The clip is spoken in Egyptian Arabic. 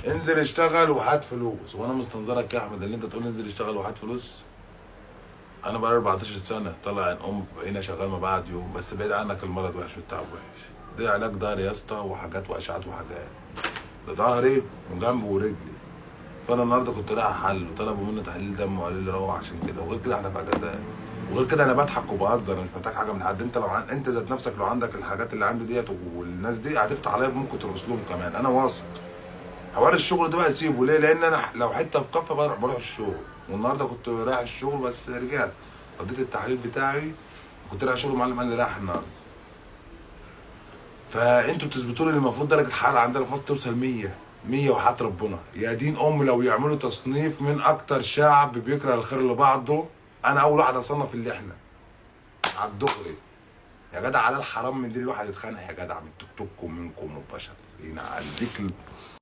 انزل اشتغل وهات فلوس. وانا مستنظرك يا احمد اللي انت تقول انزل اشتغل وهات فلوس. انا بقالي 14 سنة طالع عن ام هنا شغال ما بعد يوم، بس بعيد عنك المرض وحش والتعب وحش. ده علاج ظهري يا اسطى، وحاجات واشعات وحاجات. ده ظهري وجنبه ورجلي. فانا النهارده كنت رايح احل، وطلبوا مني تحليل دم وقالوا لي روح عشان كده. وغير كده احنا في اجازات، وغير كده انا بضحك وبهزر، انا مش محتاج حاجة من حد. انت لو انت ذات نفسك لو عندك الحاجات اللي عندي ديت والناس دي هتفتح عليا، ممكن ترقص لهم كمان، انا واثق. حوار الشغل ده بقى سيبه ليه؟ لان انا لو حتة في كفه بروح الشغل. والنهارده كنت رايح الشغل بس رجعت قضيت التحليل بتاعي، كنت رايح الشغل معلم قال لي رايح النهارده. فانتوا بتثبتوا لي ان المفروض درجه الحرارة عندنا في مصر توصل 100 100 وحياة ربنا يا دين ام. لو يعملوا تصنيف من اكتر شعب بيكره الخير لبعضه، انا اول واحد اصنف اللي احنا على الدغري يا جدع. على الحرام من دي الواحد يتخانق يا جدع، من التوك توك ومنكم ومن البشر. ينعليك.